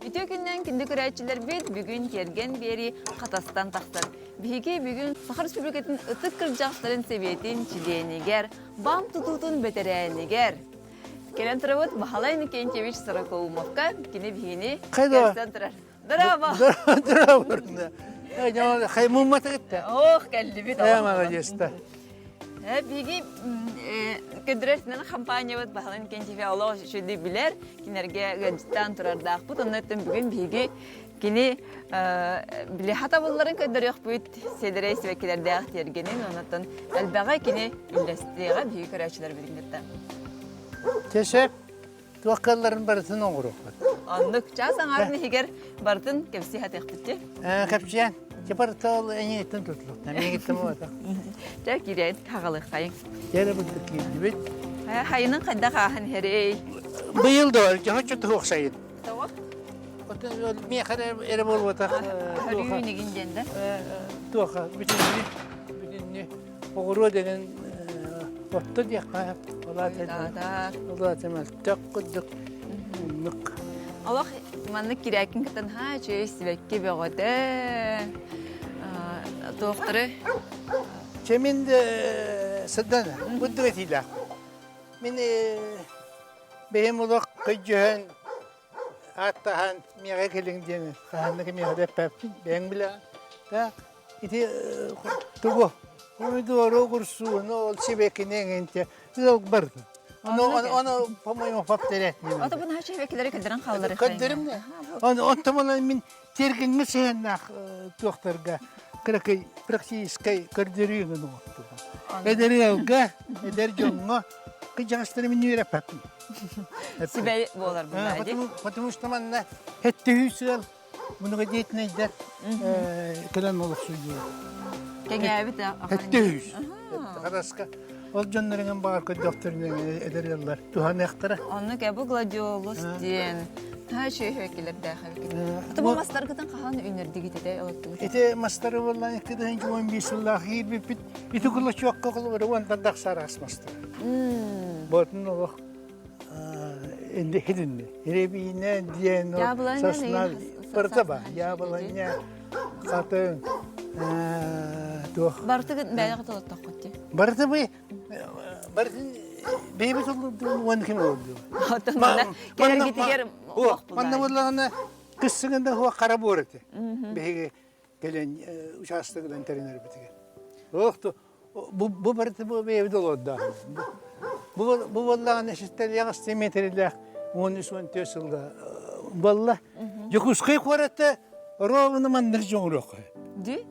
Үтүө күннэн күндү көрөөччүлэрбит бүгүн Тиэргэн биэрии Хатастан тахсар. Биһиги бүгүн Саха Республикатын ытык кырдьаҕастарын сэбиэтин чилиэнигэр, БАМ тутуутун бэтэрээнигэр кэлэн турабыт Баһылай Иннокентьевич Сорокоумовка кини биһигини көрсөн турар. Здорово! Здорово! Хаймумматыгытта. Ох, кэллибит. Э, молодец-то. Биһиги көдүрэр хампаанньабыт Баһылай Иннокентьевич олох үчүгэй билэр, кинилэргэ ыалдьыттаан турардаахпыт. Онно бүгүн биһиги кини били хатабылларын көрдөрүөхпүт, сиэдэрэй сибэккилэрдээх тиэргэнин, оннуттан элбэҕи кини үллэстиэҕэ биһиги көрөөччүлэрбитин кытта. Чэ, Туох кыалларын барытын оҥоруохпут. Оннук чаас аҥаарын иһигэр барытын кэпсии сатыахпыт дии. Кэпсиэн. Чапар тыл эйиэттэн тутулуктан. Миигиттэн буолбатах. Чэ, киирэн хаҕалыаххайыҥ. Дьэ, бу киирдибит. Хайынын хайдах ааһан иһэрий? Быйыл да дьоһоччу туһуох сайын. Тоҕо? Миэхэ эрэ буолбатах. Хөрүүнигин диэн да? Туоха бүтүннүү бүтүннүү оҕуруо деген отто диэххэ улаата мөлтөх курдук оннук. Олох маннык кирээкин кытан haa үчүгэй сибэкки бөҕөтө туохтары Чэ мин сырдана курдук этиилээх. Мин бэйэм олох көдьүһэн ааттаһан миэхэ кэлиҥ диэн хаһаннык миэхэ да эппэппин бэйэҥ билэҕин. Так ити тугу помидору, огурсууну, ол сибэккини эҥинтэ ыал бардын. Ону ону по-моему повторять не Ото бу наһаа сибэккилэри көрдөрөн хааллар. Көрдөрүм да. Онтон мин тиэргэҥҥэ сыһыаннаах туохтарга кыракый практическай көрдөрүү оҥортулар. Эдэр ыалга, эдэр дьоҥҥо кыдьаҕастары мин үөрэппэппин. Сүбэ буолар бу Потому что манна хэттүһүү сыал многодетнайдар кэлэн олохсуйдулар. Кэҥээбит Хэттүһүүс. Хараска ол дьоннорунан баҕар көрдөхтөрүнэ эдэр ыаллар туһаныахтара. Оннук бу гладиолус диэн Таһа үчүгэй эбиккит. Ата бу мастаргытын хаһан үүнэрдигит ити олоттугут? Ити мастары буоллан 2011 сыллаах киирбиппит. Ити кулачуокка холобура уонтан тахса араас мастар. Ботун олох инде хидинни. Рябина диэн сосна барыта ба. Яблоня, хатын, туох. Барытыгыт бэйэҕит олоттоххут дии. Барыта бы барытын бэйэбит олордубун уон ким олордубун. Кэлэргитигэр Манна буоллаҕына кыссыгында хуа хара буор этэ. Биһиги кэлэн учаастагынан тэринэрбитигэр. Ох бу бу барыта бу бэйэбит олордоох. Бу бу буоллаҕына систэлиэх симметрилээх 13-14 сылга буолла. Дьокуускай куораты ровно маннык дьоҥуруохха. Ди?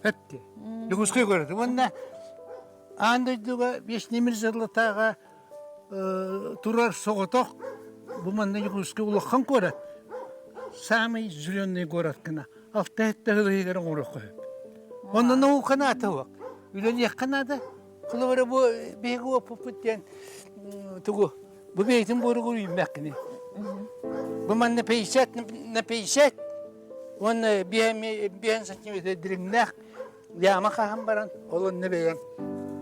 Эпти. Дьокуускай куораты. Уонна аан дойдуга Веснимир сыллатааҕа турар соҕотох бу манна Дьокуускай улахан куорат. Самый зеленый город гына. Алта сэттэ сыл иһигэр оҥоруохха сөп. Онно наука наада суох. Үлэлиэххэ наада. Холобура бу биһиги уоппуппут диэн тугу бу бэйэтин буоругар үүммэккини. Бу манна 50 на 50 уонна биэһэн сантиметр дириҥнээх яма хаһан баран ол онно бэйэҥ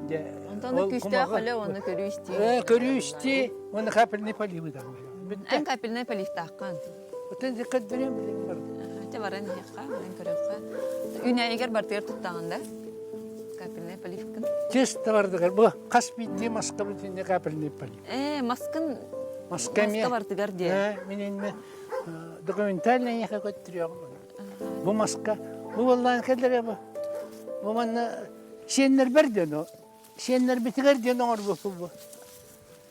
дьэ Онтон күүстээх өлө уонна көрүү истии. Көрүү истии уонна капельный поливы Эн капельный поливтааххын. Отон көрдөрүөм билим бар. Чэ баран иһиэххэ, баран көрүөххэ. Үүнээйигэр бартыгар туттаҕын да? Капельный поливкын. Чисто бардыгар. Бу хас биирдии маска бүтүннэ капельный полив. Ээ, маскын маска маска бартыгар диэ. Ээ, мин инне документальный эйиэхэ көттүрүөҕүм. Бу маска, бу буоллаан кэллэрэ бу. Бу манна сиэннэрбэр диэн сиэннэрбитигэр диэн оҥорбуппут бу.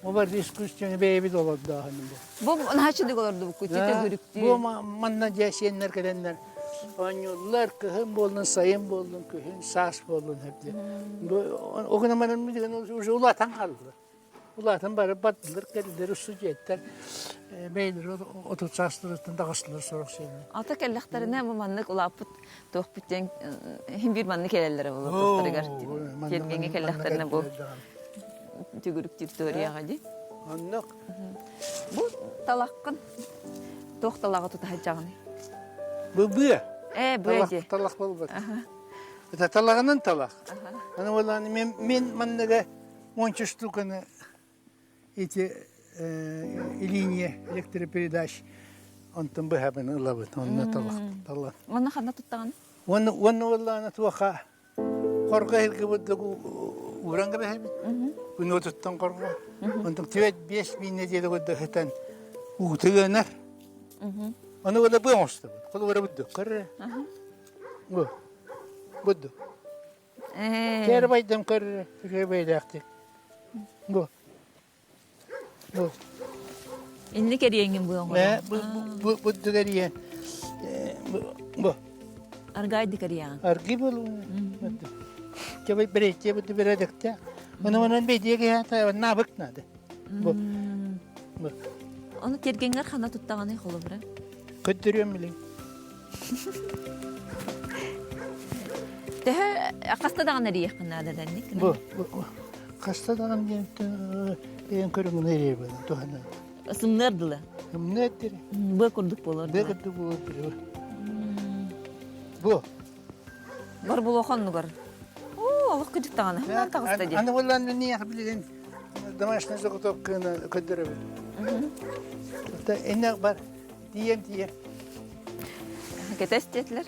Бу бар искусственный бэйэбит олордооһун бу. Бу наһаа чудук олордубуккут төгүрүктүү. Бу манна дьэ сиэннэр кэлэннэр оонньууллар, кыһын буоллун, сайын буоллун, күһүн, саас буоллун хэпти. Бу огына манан деген уже улаатан хаалдылар. Улаатан барып бардылар, кэлдилэр, устудьуоттар бэйэлэри 30 саастарыттан таҕыстылар сорох сиэннэр. Ата кэллэхтэринэ бу маннык улааппыт туохпут диэн иһин биир маннык кэлэллэрэ буолуо туохтарыгар тиэргэҥҥэ кэллэхтэринэ бу түгүрүк территорияҕа дии. Оннук. Бу талаххын туох талаҕы тута сылдьаҕыный? Бу быа. Ээ, быа дии. Талах буолбат. Это талаҕынан талах. Аны буоллаҕына мен мен манныга уонча штуканы эти линия электропередач. Онтон быһабын ылабын, онно талан. Уонна ханна туттаҕын? Уонна уонна уоллаана туоха хорго иһиргибит ууран кэбиһэбит. Күн уотуттан хорго. Онтон түөрт биэс биин нэдиэлэ курдук сытан уута ыанар. Ону уола быа оҥостобут. Холобура будду. Көрө. Бу. Будду. Кээр байдам көрө. Үчүгэй бэйэлээхтик. Бу. Бу. Инник эриэҥҥин бу оҥорон. Бу бу будду кэрийэн. Бу. Аргайды кэрийэҕин. Аргы болу. Кебай берече бу бередекте. Оны онон бейдиге киһи набык надо. Бу. Бу. Ону тергеҥҥэр хана туттаҕыный холобура? Көттөрүөм билин. Төһө хаста даҕаны эрийиэххин наада дэнник? Бу хаста даҕаны диэн бэйэм көрүҥүн эрийэбин туһанан. Сымныар дылы. Сымныар дылы. Быа курдук буолар. Быа курдук буолар дылы. Бу. Бар булуох оннугар. Оо, олох кыдьык даҕаны. Ханан таҕыста дии. Аны буллан миниэх билигин домашний заготовканы көрдөрөбүт. Иннек бар. Тиийэн тиийэн. Кэтэс диэтилэр.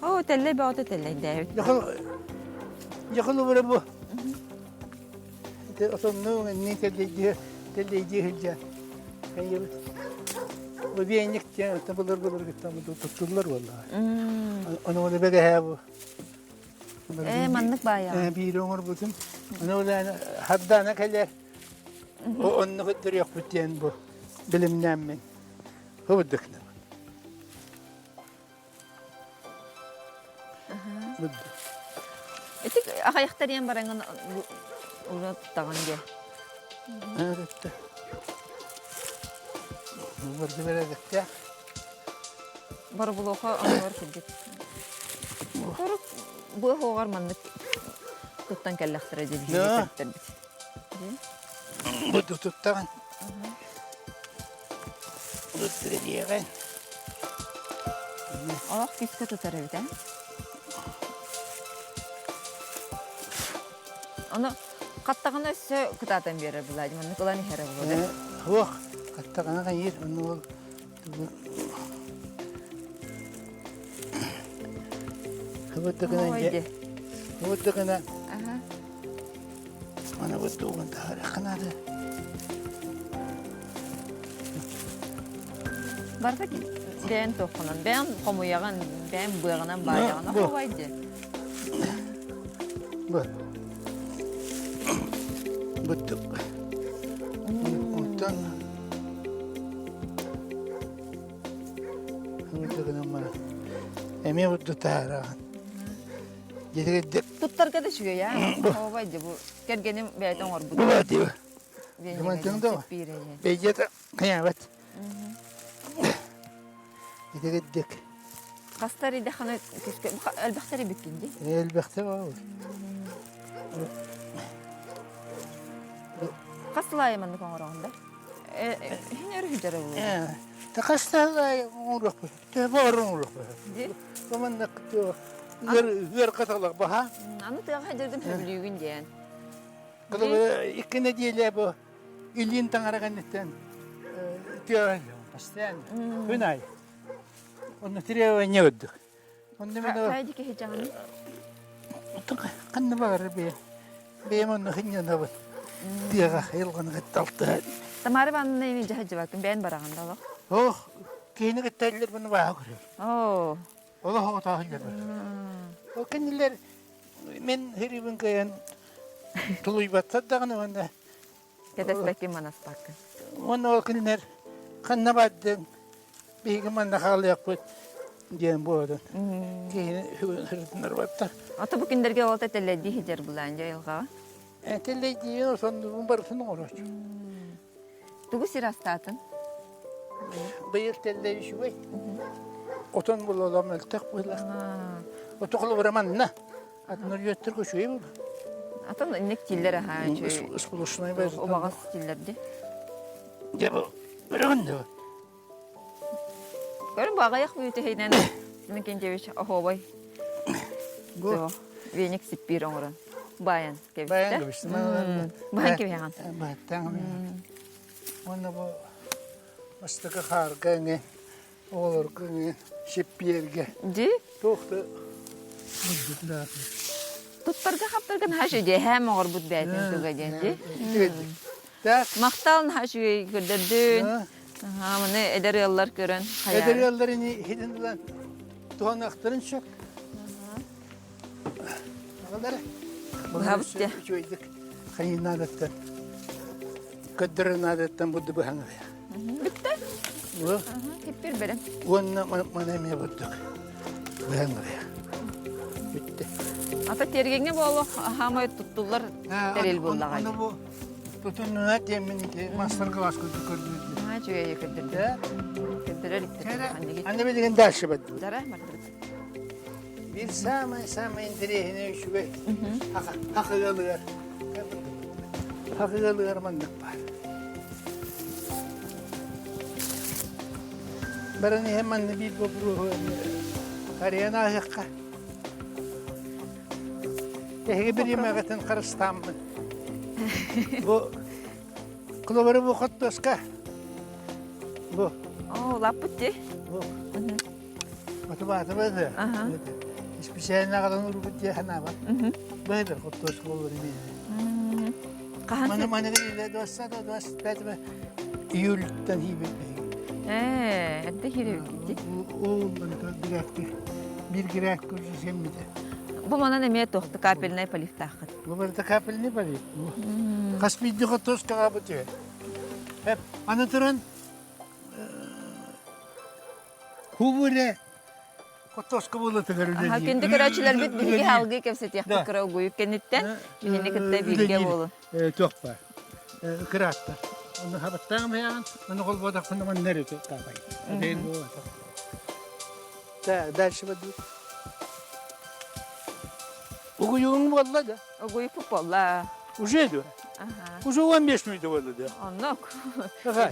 Оо, тэллэй бөҕөтө тэллэйдээбит. Дьохол убара бу. Отоннуҥ иннин тэллэйдии тэллэйдии сылдьан. Хайыбыт. Бу биэнньик диэн былыр-былыргыттан туттуллар буоллаҕа. Ону оны бэгэһээ бу. Ээ, маннык баайаҕа. Биири оҥорбутум. Ону хардаана кэлэр. Онно көрдөрүөхпүт диэн бу билимнээммин. Хыбырдыкна. Ити ахайахтарыйан бараҥын ура туттаҕын диэ. Эретте. Барды бередикте. Боробулуоха оҥорор курдук. Торук быа хоҕор маннык туттан кэллэхтэрэ дии биһиги төрүттэрбит. Бу туттаҕын. Диэҕин. Олох күүскэ тутар эбит ээ. Ону хаттаҕына өссө кытаатан биэрэр Владимир, маннык ылан иһэрэ буолуо. Суох, хаттаҕына хайыыр, ону ол Хыбыттыкына хыбыттыкына Аны бу таһаарыахха наада. Барыта бэйэн туоххунан, бэйэн хомуйаҕын, бэйэн быаҕынан баайаҕын. Оһуобай дии. Бу. Буттук. Онтон эмиэ бурду таһаараҕын. Туттарга да үчүгэй аа. Оһуобай дии бу кэргэним бэйэтэ оҥорбут. Бэйдиэ хайаабат. Итигирдик. Хастар идэханы элбэхтэр эбиккин дии. Элбэхтэр ол. Хас сылаайы маннык оҥороҕун да? Иһин өрүһү дьарыллыы. Хас сылаайы оҥоруохпут. Төбө оҥоруохпут. Дии. Маннык ыар каталак баха. Аны тыаҕа дьэрдин хөбүлүүгүн диэн. Икки нэдиэлэ бу Ильин таҥара кэнниттэн тыаҕа постоянно күн аайы. Онно требование көрдүк. Онно мен Хайди киһи дьаҕаны? Ханна баҕарар бэйэм. Бэйэм онно хынньанабын. Тыаҕа айылҕаны кытта алтыһан. Тамара Ивановна ини дьаһадьыбаккын бэйэн бараҕын да олох? Ох, киһини кытта иллэрбин бааһа көрөбүн. Оо. Олох оҕотоох иллэрбин. Ол кинилэр Мин хэрибин кыайан тулуйбаттар даҕаны уонна Кэтэспэккин манаспаккын. Уонна ол кинилэр ханна бардыҥ, биһиги манна хаалыахпыт диэн буолан киһини сырытыннарбаттар. Ото бу кинилэргэ ол тэллэйдии сылдьар былаан дьэ айылҕаҕа. Тэллэйдиибин соннубун барытын оҥорооччу. Тугу сир астаатын? Быйыл тэллэй үчүгэй. Отон булалам мөлтөх быһыылаах. Ото холобура манна. Атын үрүөттэргэ үчүгэй буолла. Атын инник тиллэр аһаа үчүгэй. Сплошной бэйэтэ. Убаҕас тиллэр дии. Дьэ бу көрөҕүн дуо? Көрүн бу аҕыйах мүнүүтэ Семен Кентьевич оһуобай. Бу веник сиппиир оҥорон баайан кэбистэ. Баайан кэбистэ. Баайан кэбиһэҕин. Баайан Уонна бу. Бастакы хаарга эҥин, оҕолорго эҥин, сиппиэргэ. Дии? Туох да муддут наада. Туттарга хаптарга наһаа үчүгэй эһээм оҥорбут бэйэтин туга диэн дии. Так. Махтал наһаа үчүгэй көрдөрдүн. Аһаа, маны эдэр ыаллар көрөн хайаары. Эдэр ыаллар ини иһитин ылан туһаныахтарын сөп. Аҕалара. Быһабыт дьэ. Үчүгэйдик хайыы наадаттан көрдөрөр наадаттан бурду быһаҥырыа. Бүттэ. Киппир бэлэм. Уонна маны эмиэ бурдук быһаҥырыа. Бүттэ. Ата тиэргэҥҥэ буолуох хаамай туттуллар тэрил буоллаҕа. Аны бу тутуннуна диэммин ити мастер-класс курдук көрдүүр. Аа, үчүгэй көрдөрдө. Көрдөрөр иттэ. Аны билигин дальше бардыбыт. Дара бардыбыт. Биир саамай-саамай интэриэһинэй үчүгэй хахыгалыгар хахыгалыгар маннык баар. Баран иһэн манна биир боппуруоһу харыйан ааһыахха. Эһиги бириэмэҕитин харыстааммын. Бу Кылабары бу хоттуоска. Бу. Оо, лаппыт дии. Бу. Матыбаата быһыы. Специально аҕалан урбут дии санаабат. Быһыдыр хоттуоска болор имеет. Хаһан Маны маны иле дуосса да дуос пятьме июльтан хиибит биһиги. Ээ, эрдэ киирбиккит. Ол грядка бир грядка уже семмите. Бу манан эмиэ туохта капельнай поливтааххыт. Бу барыта капельный полив. Хас биирдии хотуоскаҕа бу түһэр. Аны туран Хубуре хотуоска буолатыгар үлэлиир. Күндү көрөөччүлэрбит биһиги салгыы кэпсэтиэхпит кыра угуйук кэнниттэн биһини кытта бииргэ буолун. Туох баар. Кырааттар. Оны хабаттаан бэйэҕин, оны холбоотохпуна манна эрэ таабай. Эдейн буолуотах. Так, дальше бадуу. Угуйугуҥ буолла да? Угуйуппут буолла. Уже дуо? Ага. Уже 15 минут буолла да? Оннук. Ага.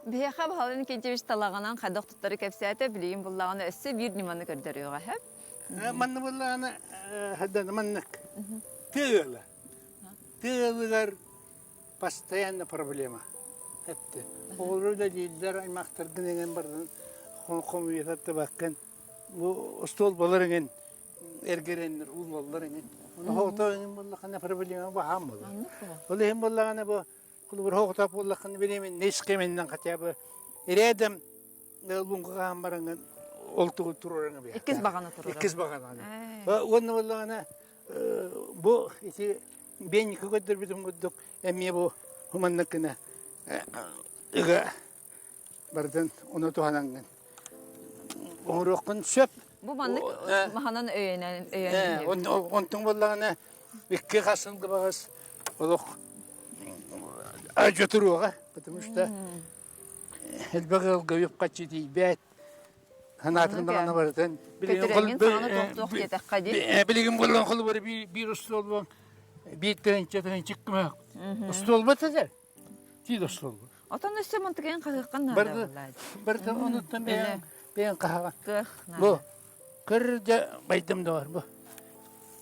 Биһиэхэ Баһылай Никитич талаҕынан хайдах туттары кэпсээтэ, билигин буллаҕына өссө биир ньыманы көрдөрүөҕэ, һэ? Манна буллаҕына маннык тыа ыала. Тыа ыалыгар постоянно проблема этти. Оҕолору да дииллэр, аймахтаргын эҥин барытын хомуйа саттыбаккын. Бу остуолбалар эҥин эргэрэннэр, ууллаллар эҥин. Ону хоҕото эҥин буоллаххына проблема баһаам буолар. Ол иһин буоллаҕына бу холобур хоҕотоох буоллаххына беременный схеменнэн хотя бы рядом луҥкаҕаан бараҥҥын ол тугу туруораҥ эбиэхтээх. Иккис баҕана туруорар. Иккис баҕананы. Уонна буоллаҕына Бу ити биэнньикэ көрдөрбүтүм курдук эмиэ бу маннык гына ыга барытын ону туһанаҥҥын оҥоруоххун сөп. Бу маннык маһынан өйөнөн өйөнөн Онтуҥ буоллаҕына икки хасын баҕас олох адьатыруоҕа потому что элбэх ыалга үп-харчы тиийбэт Санаатын даҕаны барытын Көтүрэҥҥин саҥаны тохтуох диэтэххэ дии. Билигин буолан холобур биир остуолбун биир тыһыынча тыһыынча көмө остуолба тэтэр. Тиит остуолба. Отон өссө мантыкайын хаһыаххын наада буоллаа. Барыта онуттан бэйэҥ бэйэҥ хаһаҕын. Кыах Бу кырдьа байдым да бар бу.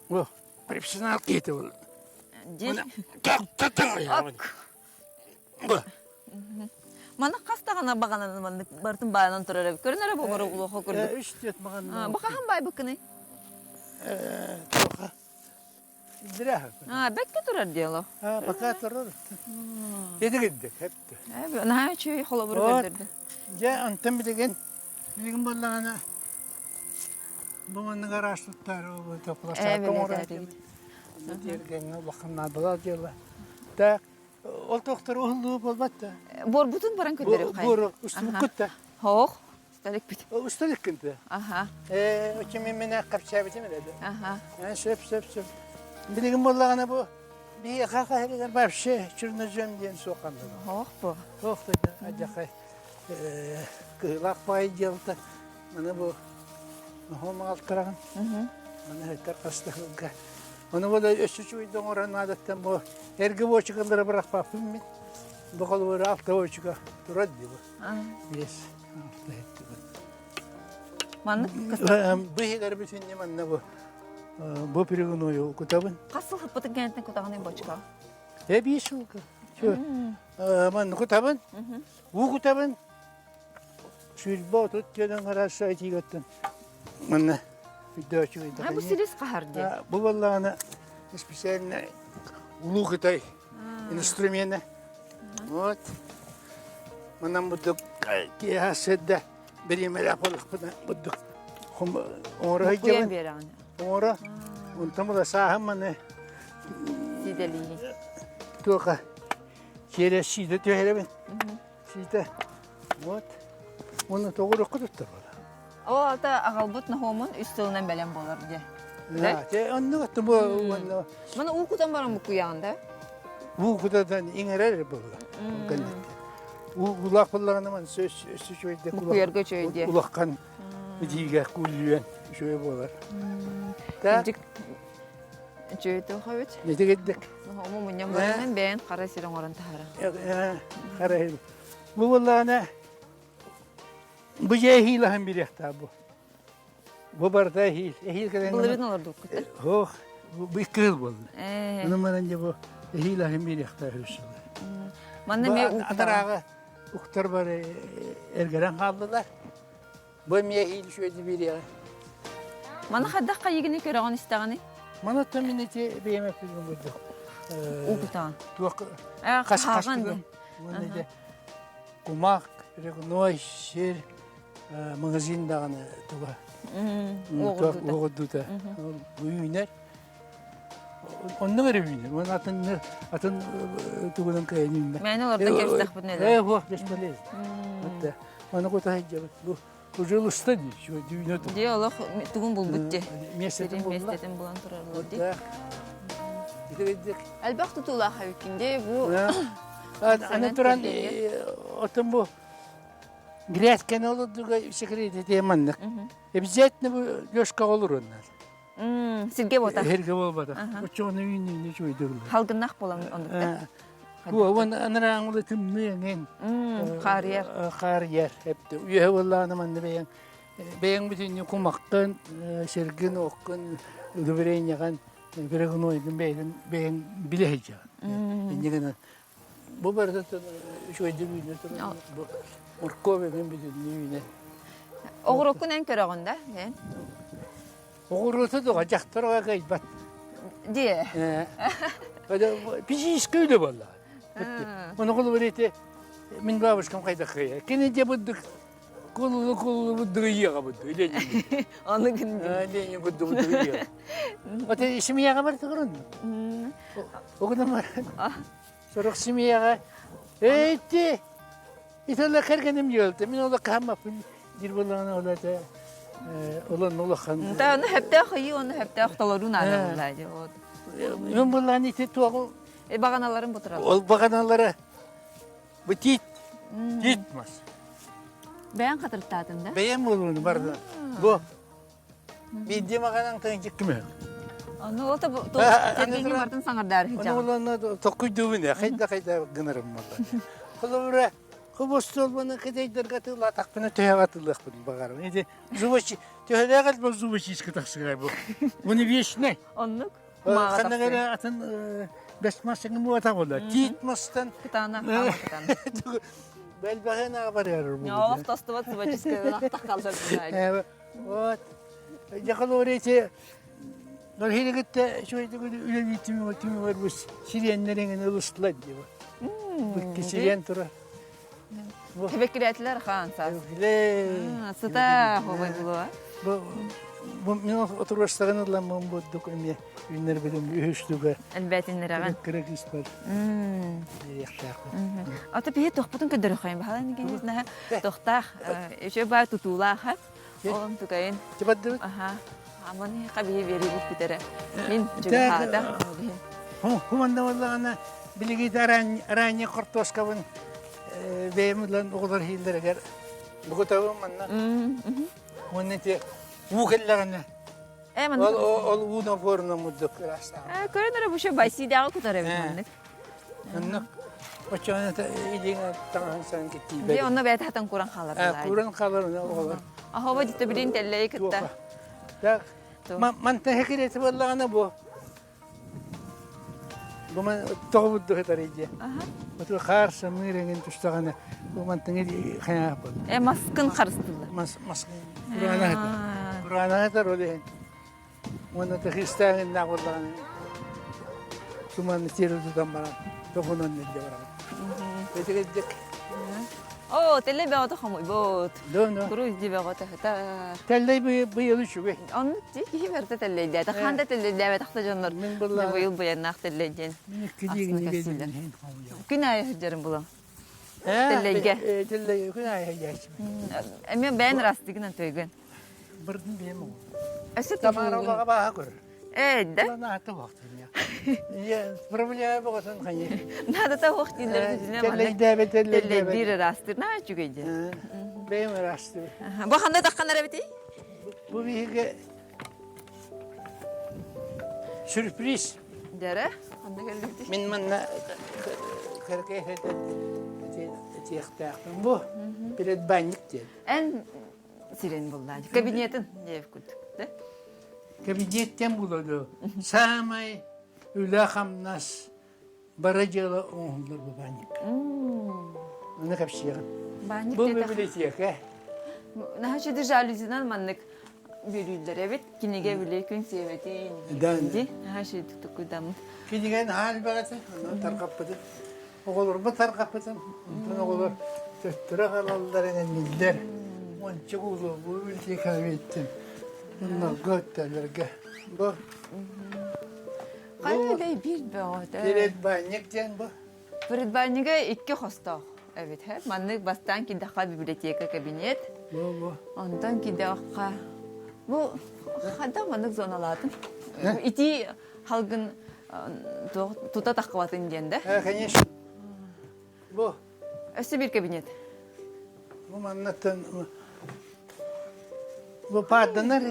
Бу профессионал киһитэ бұл. Дии. Маны хас даҕаны баҕанан маннык барытын баайынан турар эбит. Көрүн эрэ бу улаха курдук. Үс түөрт баҕана. Бу хаһан баайбыккыный? Туоха. А, бэккэ турар дело. Пока турар. Эти гиддик, хепти. Наһаа үчүгэй холобуру көрдөрдө. Дьэ, онтон билигин билигин буоллаҕына бу маннык араас туттар площадка оҥорон тиэргэҥҥэ улахан наадалаах дьыала. Так, Ол тохтор уһуллуу буолбат да. Буорбутун баран көрдөрүөх хайа. Буору устубуккут да. Хоох, усталикпит. Усталиккин да. Аха. Ээ, оччо мин мене капчаабитим эрэ да. Аха. Сөп, сөп, сөп. Билигин буоллаҕына бу биһиэхэ хаһырыгар вообще чернозем диэн суохханна. Хоох бу. Хоох да адьахай кыһылаах баай дьыалта. Маны бу ноһуом аҕалтараҕын. Маны хайтар хастаһылга. Ону бу өссө үчүгэйдик оҥорон наадаттан бу эргэ буочукалары бырахпаппын мин. Бу холобура алта буочука турар дии бу. Биэс, алта эттибин. Маннык Бу иһигэр бүтүннүү манна бу. Бу перегною кутабын. Хас сыл хыппытын кэнниттэн кутаҕыный бочка? Эбии сылга. Манна кутабын. Уу кутабын. 130 тиэнэн арааса этиигаттан манна үйдөөчү А бу силис хаһар дии. Бу буоллаҕына специально Улуу Кытай инструмена. Вот. Манан бурдук киэһэ сырда бириэмэлээх буоллахпына бурдук оҥоро Буккуйан биэрэҕин. Оҥоро. Онтон була сааһым маны Сиидэлииһи. Туоха киэрэ сиидэ түһэрэбин. Сиитэ. Вот. Уонна тоҕуруокка туттар буолар. Ол ата аҕалбыт ноһуомун үс сылынан бэлэм буолар дьэ. Те оннук аттым уонна Маны уу кутан баран буккуйаҕын да? Уу кутадан иҥэрэр буолла. Уу улаах буоллаҕына ман сөс үчүгэйдик Буккуйарга үчүгэй диэ. Улахан итиигэ куллүйэн үчүгэй буолар. Кырдьык үчүгэй туохабыт. Нэтигирдик. Ому мунньан баранан бэйэн хара сир оҥорон таһара. Хара сир. Бу буоллаҕына Бу дьиэ эһиил аһын бириэхтээх бу. Бу барыта эһиил. Эһиил кэлэн Былырыын олордуккут Ох, бу икки буолла. Ону манан дьэ бу эһиил аһын бириэхтээх үс Манна эмиэ Атарааҕы уктар бары эргэрэн хааллылар. Бу эмиэ эһиил үчүгэйди бириэҕэ. Маны хайдах хайыгыны көрөҕүн истэҕиний? Маны мин ити бэйэм эппитим курдук. Уу кутаҕын. Туох хас хас кумах, перегной, сир, магазин даҕаны туга уоҕурдуута үүнэр. Оннук эрэ үүнэр. Уон атын атын тугунан кыайан үүнмэт. Мээнэ олордон кэбистэхпитинэ Э, хуох бесполезно. Вот Маны кута сылдьабыт. Бу уже дии, дүүнэ Дии олох тугун булбут дии. Миэстэтин булла. Миэстэтин булан турарлар дии. Элбэх тутуулаах эбиккин дии бу. Аны туран отон бу грязканы олордуга секретите маннык. Обязательно бу лёшка олорун надо. Сирге бота. Сирге болбата. Очону үйүнү чуйдур. Халгыннах болан оннукта. Уон анарааңылы тымныйын. Хаарыйар. Хаарыйар. Эпти. Үйэ боллааны манны бэйэҥ бэйэҥ бүтүннүү кумаххын, сиргин, оккун, удобрениеҕын, перегнойгун бэйэҥ бэйэҥ билэ сылдьаҕын. Инньэ гынан бу барыта үчүгэйдик үүнэ турар. Бу морковь эҥин бүтүннүү үүнэр. Оҕуроккун эн көрөҕүн да? Эн? Оҕуруоту дуга дьахтар оҕо кыайбат. Дие. Физический үлэ буолла. Оны холобур ити мин бабушкам хайдах кыайа. Кини дьэ буддук кулулу кулулу буддук ийэҕэ буддук. Ленин. Аны гын. Ленин буддук буддук ийэҕэ. Оте семьяға бар тыгырын. Огына бар. Сорох семьяға Эти Италла кэргэним дьыалта. Мин олох хааммаппын диир буоллаҕына ол этэ олон улахан. Та ону сөптөөх ыйыы, ону сөптөөх толоруу наада буолла дии. Вот. Мен буоллаҕына ити туоҕу Баганаларын бутураллар. Ол баганалары бу тиит, тиит мас. Бэйэҥ хатырыктаатын да? Бэйэм буолуону барда. Бу Биирдии маҕанан тыынчыккым Ону ол тергини бартын саҥардаары Ону олонно токкуйдуубун э хайда хайда гынарым буолла. Холобура хобостуолбаны кытайдарга тыллаатахпына төһөҕө тыллыахпын баҕарым. Ити зубочи төһөлөөх элбэх зубочистка тахсыгар бу. Уну вечный. Оннук. Ханна эрэ атын бэс мас буота буолла. Тиит мастан Кытаана хаама кытаана. Бэлбэҕин аҕа барыар бу. Олох тостубат зубочистка тахаллар. Вот. Дьэ эти Норхини кытта үчүгэйдик үлэлии түмүгэр бу сириэннэр эҥин ылыстылар дии бу. Бу сириэн турар. Тэбэккирээтилэр хаан саас. Сыта хобой булуа. Бу бу мин отуруостарын ыламмын бурдук эмиэ үүннэрбитим үһүстүгэ. Элбээтиннэрэҕин. Кыра кыыс бар. Биэриэхтээхпин. Ата биһи тохпутун көрдөрөхөйүн баһалан киһи тохтаах үчүгэй баа тутуулаах Ол тукайын. Тибаддыбыт. Аха. Аман хабиһи биэрибит бүтэрэ. Мин дьугаһаата. Хуманда боллаҕына билигит ранний хортуоскабын бэйэм ылан оҕолор иһиллэригэр бугутабын манна. Уонна ити уу кэллэҕинэ ол ол уу напорунан муддук ыраастаан. Көрөн эрэ бу бассейдааҕы кутар эбит маннык. Оннук оччоҕуна илииҥ таҥаһын саҥ киттиибэт. Дии онно бэйэтэ хатан куран хаалар. Куран хаалар оҕолор. Ахова дьиtte билин тэллэйи кытта. Так. Мантан хекирети буоллаҕына бу бу ман тоҕо будду дии. Оту хаар самыыр эҥин түстэҕинэ бу мантан хайаах буолла. Э маскын харыстыллар. Мас маскын кураана хатар. Кураана хатар ол иһин. Уонна тахистааҥыннаах буоллаҕына туманны тиэрэ тутан баран тоҕунан илдьэ барабын. Этигирдик. Оо, тэллэй бөҕөтө хомуйбут. Да, да. Куруй дии бөҕөтө сытар. Тэллэй быйыл үчүгэй. Оннук дии киһи барыта тэллэйдээтэ. Хаан да тэллэйдээбэтэх да дьоннор Мин былаана быйыл быйаннаах тэллэй диэн Мин икки астына диигин кэпсииллэр. иһин хомуйабын. Күн аайы сылдьарым булам. Тэллэйгэ. Тэллэй күн аайы сылдьааччыбын. Эмиэ бэйэн ырастыгынан төйгөн. Бырдын бэйэм оҕо. Өссө Тамара улаҕа бааһа көр. Ээ, да? Наата уох диня. Проблема боҕотун хайы. Наадата уох дииллэр динэ Тэллэйдээбэ тэллэйдээбэ. Тэллэйдиир ыраастыр. Наа үчүгэй диэн. Бэйэм ыраастыр. Бу ханна тахханар эбитий? Бу биһиги сюрприз. Дьэрэ, ханна кэллибитий? Мин манна кыракый этиэхтээхпин. Бу предбанник диэн. Эн сирин буллаан. Кабинетын диэбит курдук, да? Кабинеттен булады. Самай үлэ-хамнас бары дьыала оҥоһуллар бу баанньык. Аны кэпсиэҕим. Баанньык Бу диэтэх. библиотека. Наһаа үчүгэй жалюзинан маннык бүлүүллэр эбит. Кинигэ били күн сиэбэтин. Да. Ди. Наһаа үчүгэй туккуйдаммыт. Кинигэни наһаа элбэҕи тарҕаппытым. Оҕолорбут тарҕаппытым. Онтон оҕолор төттөрү аҕалаллар эҥинниллэр. Уонча буолуо бу библиотекаҕа биэттим. Оннорго өттөлөргө. Бу Хайа да биир бөҕөтө. Предбанник диэн бу. Предбаннига икки хостоох эбит. Маннык бастаан кидэххэ библиотека кабинет. Бу бу. Онтон кидэххэ бу хада маннык зоналаатын. Ити халгын тута таххыбатын диэн да? Конечно. Бу. Өссө биир кабинет. Бу маннаттан бу паарданар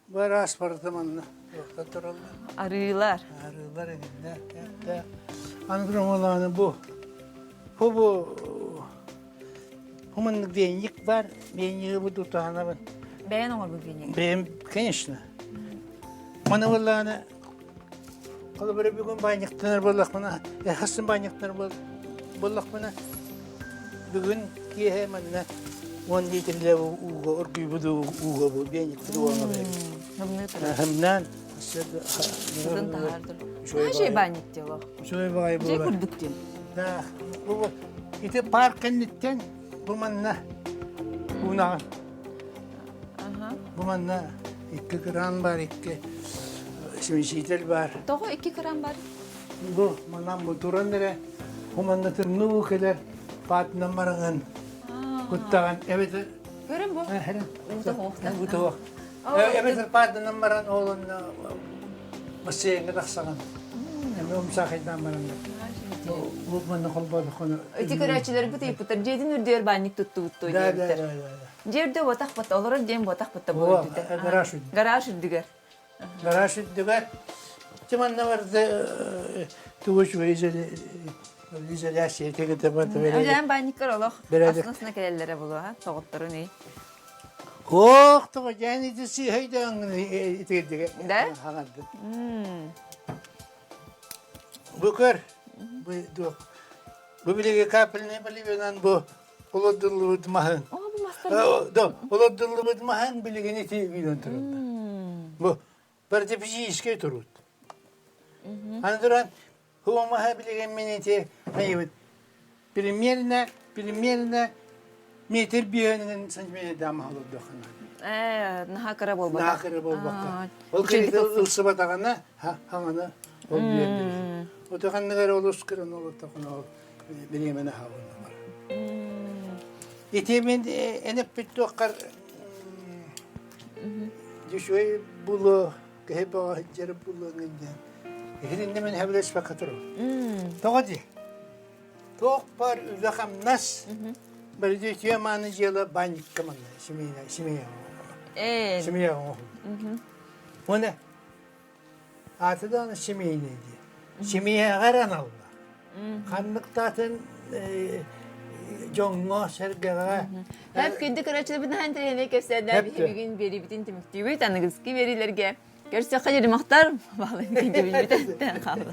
бу араас барыта манна тураллар. Арыылар. Арыылар эҥиннэ. Аны бу бу бу бу маннык веник бар. Вениги бу тутаанабын. Бэйэн оҥорбут веник? Бэйэм, конечно. Маны буоллаҕына холобура бүгүн баанньыктанар буоллахпына, хассын баанньыктанар буоллахпына, бүгүн киэһэ манна 10 литрэлээх ууга оргуйбут ууга бу веникпит уоҥа бэйэбит. Хымнаан Сытын таһаардыр. Үчүгэй баанньык диэлох. Үчүгэй баҕайы Дьиэ буолар. курдук диэн. Да, бу ити парк кэнниттэн бу манна уунаҕын. Бу манна икки кран бар, икки смеситель бар. Тоҕо икки кран бар? Бу манан бу туран эрэ, бу манна тымныы уу кэлэр, паатынан бараҥын, куттаҕын, эбэтэр Көрөн бу. Уута Уута Эбэтэр паатынан баран ол онно бассейҥҥа тахсаҕын. Эми умсаахайдаан баран бу манна холбоодоххуна Ити көрөөччүлэрбит ыйыппыттар, дьиэтин үрдүгэр баанньык туттубут дуо Да, да, диэбиттэр. да, да. Дьиэ үрдүгэ буотах батта, олорор дьиэм буотах батта бу Буо, үрдүтэ. гараж үрдүгэр. Гараж үрдүгэр. Гараж үрдүгэр. Ити манна барда тугу үчүгэй изоляция тегете барда Өлөөн баанньыккар олох Бэрээдэк. астына кэлэллэрэ буолуо, тоҕотторун ый. Ох, тоҕо дьээн ити сыыһайдаҥ итирдигэ Да? хаҥардын. Бу көр, бу дуох. Бу билиги капельный поливенан бу олордуллубут маһын. О, бу мастар. Да, олордуллубут маһын билигин ити үүнэн тураллар. Бу протифизическэй турут. Аны туран, маһа билигин мин ити айыбыт. Примерно, примерно метр биһөнүн сантиметр маһа олордуоххана. Э, наһаа кыра буолбата. Наһаа кыра буолбакка. Ол киһи ылсыбатаҕына, хаҥана ол биэрдир. Отоханныгар олус кыран олоттохуна ол бириэмэни хаалынна бар. Ити мин энэппит туоххар дьүшүөй булу киһи бөҕө сылдьар булуоҥ диэн. Иһининне мин хэбилэспэккэ турабын. Тоҕо дии? Туох бар үлэ-хамнас бэрдиитиэ мааны дьыала баанньыкка манна семейная семья Ээ. семья оҥоһуллар. Уонна ааты даҕаны семейный дии. Семьяҕа эрэ аналлаах. Ханнык да атын. дьоҥҥо, сэргэҕэ. Хэп күндү көрөөччүлэрбит наһаа интэриэһинэй кэпсээннээх биһи бүгүн биэриибитин түмүктүүбүт. Аныгыскы биэриилэргэ көрсөххө дьиримахтар баалын күйдүбүлбүтэн хаалла.